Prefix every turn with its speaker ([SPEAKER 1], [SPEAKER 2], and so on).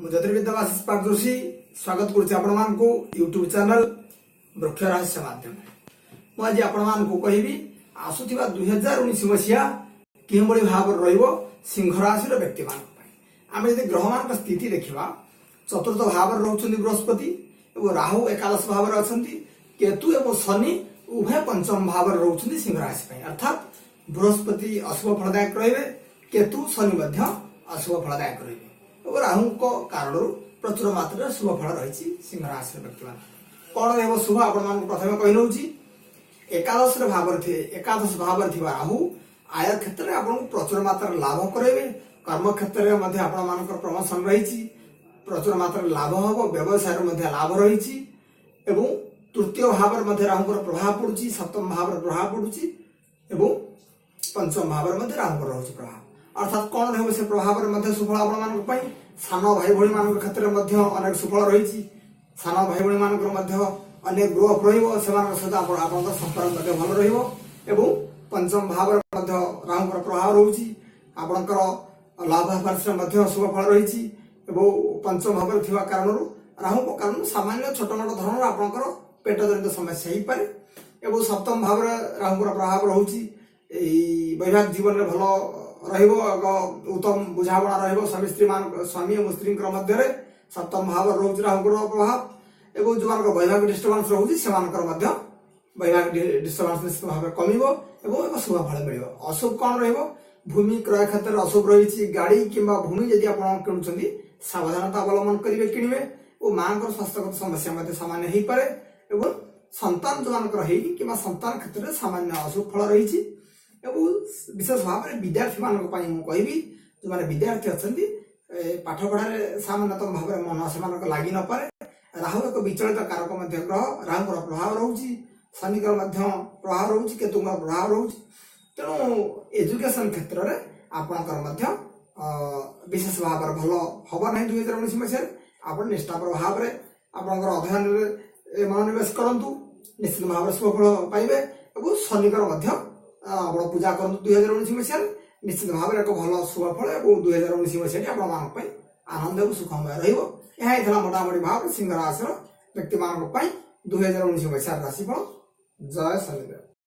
[SPEAKER 1] ମୁଁ ଜ୍ୟୋତିର୍ବିଦ୍ୟା ଆଶିଷ ପାଟଯୋଶୀ ସ୍ୱାଗତ କରୁଛି ଆପଣମାନଙ୍କୁ ୟୁଟ୍ୟୁବ ଚ୍ୟାନେଲ ବୃକ୍ଷ ରହସ୍ୟ ମାଧ୍ୟମରେ। ମୁଁ ଆଜି ଆପଣମାନଙ୍କୁ କହିବି, ଆସୁଥିବା 2019 ମସିହା କେଉଁଭଳି ଭାବରେ ରହିବ ସିଂହ ରାଶିର ବ୍ୟକ୍ତିମାନଙ୍କ ପାଇଁ। ଆମେ ଯଦି ଗ୍ରହମାନଙ୍କ ସ୍ଥିତି ଦେଖିବା, ଚତୁର୍ଥ ଭାବରେ ରହୁଛନ୍ତି ବୃହସ୍ପତି ଏବଂ ରାହୁ ଏକାଦଶ ଭାବରେ ଅଛନ୍ତି। କେତୁ ଏବଂ ଶନି ଉଭୟ ପଞ୍ଚମ ଭାବରେ ରହୁଛନ୍ତି ସିଂହ ରାଶି ପାଇଁ। ଅର୍ଥାତ୍ ବୃହସ୍ପତି ଅଶୁଭ ଫଳଦାୟକ ରହିବେ, କେତୁ ଶନି ମଧ୍ୟ ଅଶୁଭ ଫଳଦାୟକ ରହିବେ ଏବଂ ରାହୁଙ୍କ କାରଣରୁ ପ୍ରଚୁର ମାତ୍ରାରେ ଶୁଭ ଫଳ ରହିଛି ସିଂହ ରାଶିର ବ୍ୟକ୍ତିମାନଙ୍କ। କଣ ରହିବ ଶୁଭ, ଆପଣମାନଙ୍କୁ ପ୍ରଥମେ କହି ନେଉଛି। ଏକାଦଶ ଭାବରେ ଥିବା ରାହୁ ଆୟ କ୍ଷେତ୍ରରେ ଆପଣଙ୍କୁ ପ୍ରଚୁର ମାତ୍ରାରେ ଲାଭ କରାଇବେ। କର୍ମ କ୍ଷେତ୍ରରେ ମଧ୍ୟ ଆପଣମାନଙ୍କର ପ୍ରମୋସନ ରହିଛି, ପ୍ରଚୁର ମାତ୍ରାରେ ଲାଭ ହବ। ବ୍ୟବସାୟରେ ମଧ୍ୟ ଲାଭ ରହିଛି ଏବଂ ତୃତୀୟ ଭାବରେ ମଧ୍ୟ ରାହୁଙ୍କର ପ୍ରଭାବ ପଡୁଛି, ସପ୍ତମ ଭାବରେ ପ୍ରଭାବ ପଡୁଛି ଏବଂ ପଞ୍ଚମ ଭାବରେ ମଧ୍ୟ ରାହୁଙ୍କର ରହୁଛି ପ୍ରଭାବ। ଅର୍ଥାତ୍ କଣ ରହିବ ସେ ପ୍ରଭାବରେ ମଧ୍ୟ ସୁଫଳ ଆପଣମାନଙ୍କ ପାଇଁ? ସାନ ଭାଇ ଭଉଣୀ ମାନଙ୍କ କ୍ଷେତ୍ରରେ ମଧ୍ୟ ଅନେକ ସୁଫଳ ରହିଛି। ସାନ ଭାଇ ଭଉଣୀ ମାନଙ୍କର ମଧ୍ୟ ଅନେକ ଗ୍ରୋଥ ରହିବ। ସେମାନଙ୍କ ସହିତ ଆପଣଙ୍କର ସମ୍ପର୍କ ମଧ୍ୟ ଭଲ ରହିବ ଏବଂ ପଞ୍ଚମ ଭାବରେ ମଧ୍ୟ ରାହୁଙ୍କର ପ୍ରଭାବ ରହୁଛି। ଆପଣଙ୍କର ଲାଭ ଆଫେୟାର୍ସରେ ମଧ୍ୟ ଶୁଭ ଫଳ ରହିଛି ଏବଂ ପଞ୍ଚମ ଭାବରେ ଥିବା କାରଣରୁ, ରାହୁଙ୍କ କାରଣରୁ ସାମାନ୍ୟ ଛୋଟ ମୋଟ ଧରଣର ଆପଣଙ୍କର ପେଟ ଜନିତ ସମସ୍ୟା ହେଇପାରେ। ଏବଂ ସପ୍ତମ ଭାବରେ ରାହୁଙ୍କର ପ୍ରଭାବ ରହୁଛି। ଏଇ ବୈବାହିକ ଜୀବନରେ ଭଲ ରହିବ, ଏକ ଉତ୍ତମ ବୁଝାମଣା ରହିବ ସ୍ୱାମୀ ସ୍ତ୍ରୀ ମାନଙ୍କ, ସ୍ୱାମୀ ଏବଂ ସ୍ତ୍ରୀଙ୍କର ମଧ୍ୟରେ। ସପ୍ତମ ଭାବରେ ରହୁଛି ରାହୁଙ୍କର ପ୍ରଭାବ ଏବଂ ଯେଉଁମାନଙ୍କର ବୈବାହିକ ଡିଷ୍ଟର୍ବାନ୍ସ ରହୁଛି, ସେମାନଙ୍କର ମଧ୍ୟ ବୈବାହିକ ଡିଷ୍ଟର୍ବାନ୍ସ ନିଶ୍ଚିତ ଭାବରେ କମିବ ଏବଂ ଏକ ଶୁଭ ଫଳ ମିଳିବ। ଅଶୁଭ କଣ ରହିବ? ଭୂମି କ୍ରୟ କ୍ଷେତ୍ରରେ ଅଶୁଭ ରହିଛି। ଗାଡି କିମ୍ବା ଭୂମି ଯଦି ଆପଣ କିଣୁଛନ୍ତି, ସାବଧାନତା ଅବଲମ୍ବନ କରିବେ କିଣିବେ ଓ ମାଙ୍କର ସ୍ୱାସ୍ଥ୍ୟଗତ ସମସ୍ୟା ମଧ୍ୟ ସାମାନ୍ୟ ହେଇପାରେ ଏବଂ ସନ୍ତାନ ଯେଉଁମାନଙ୍କର ହେଇନି କିମ୍ବା ସନ୍ତାନ କ୍ଷେତ୍ରରେ ସାମାନ୍ୟ ଅଶୁଭ ଫଳ ରହିଛି। ଏବଂ ବିଶେଷ ଭାବରେ ବିଦ୍ୟାର୍ଥୀମାନଙ୍କ ପାଇଁ ମୁଁ କହିବି, ଯେଉଁମାନେ ବିଦ୍ୟାର୍ଥୀ ଅଛନ୍ତି, ପାଠପଢ଼ାରେ ସାମାନ୍ୟତମ ଭାବରେ ମନ ସେମାନଙ୍କ ଲାଗି ନପାରେ। ରାହୁ ଏକ ବିଚଳିତ କାରକ ମଧ୍ୟ ଗ୍ରହ। ରାହୁଙ୍କର ପ୍ରଭାବ ରହୁଛି, ଶନିଙ୍କର ମଧ୍ୟ ପ୍ରଭାବ ରହୁଛି, କେତୁଙ୍କର ପ୍ରଭାବ ରହୁଛି। ତେଣୁ ଏଜୁକେସନ କ୍ଷେତ୍ରରେ ଆପଣଙ୍କର ମଧ୍ୟ ବିଶେଷ ଭାବରେ ଭଲ ହବ ନାହିଁ 2019 ମସିହାରେ। ଆପଣ ନିଷ୍ଠାପର ଭାବରେ ଆପଣଙ୍କର ଅଧ୍ୟୟନରେ ମନୋନିବେଶ କରନ୍ତୁ, ନିଶ୍ଚିତ ଭାବରେ ଶୁଭ ଫଳ ପାଇବେ। ଏବଂ ଶନିଙ୍କର ମଧ୍ୟ ଆପଣ ପୂଜା କରନ୍ତୁ 2019 ମସିହାରେ, ନିଶ୍ଚିତ ଭାବରେ ଏକ ଭଲ ଶୁଭ ଫଳ ଏବଂ 2019 ମସିହାଟି ଆପଣମାନଙ୍କ ପାଇଁ ଆନନ୍ଦ ଏବଂ ସୁଖମୟ ରହିବ। ଏହା ହେଇଥିଲା ମୋଟାମୋଟି ଭାବରେ ସିଂହ ରାଶିର ବ୍ୟକ୍ତିମାନଙ୍କ ପାଇଁ 2019 ମସିହାର ରାଶିଫଳ। ଜୟ ଶନିଦେବ।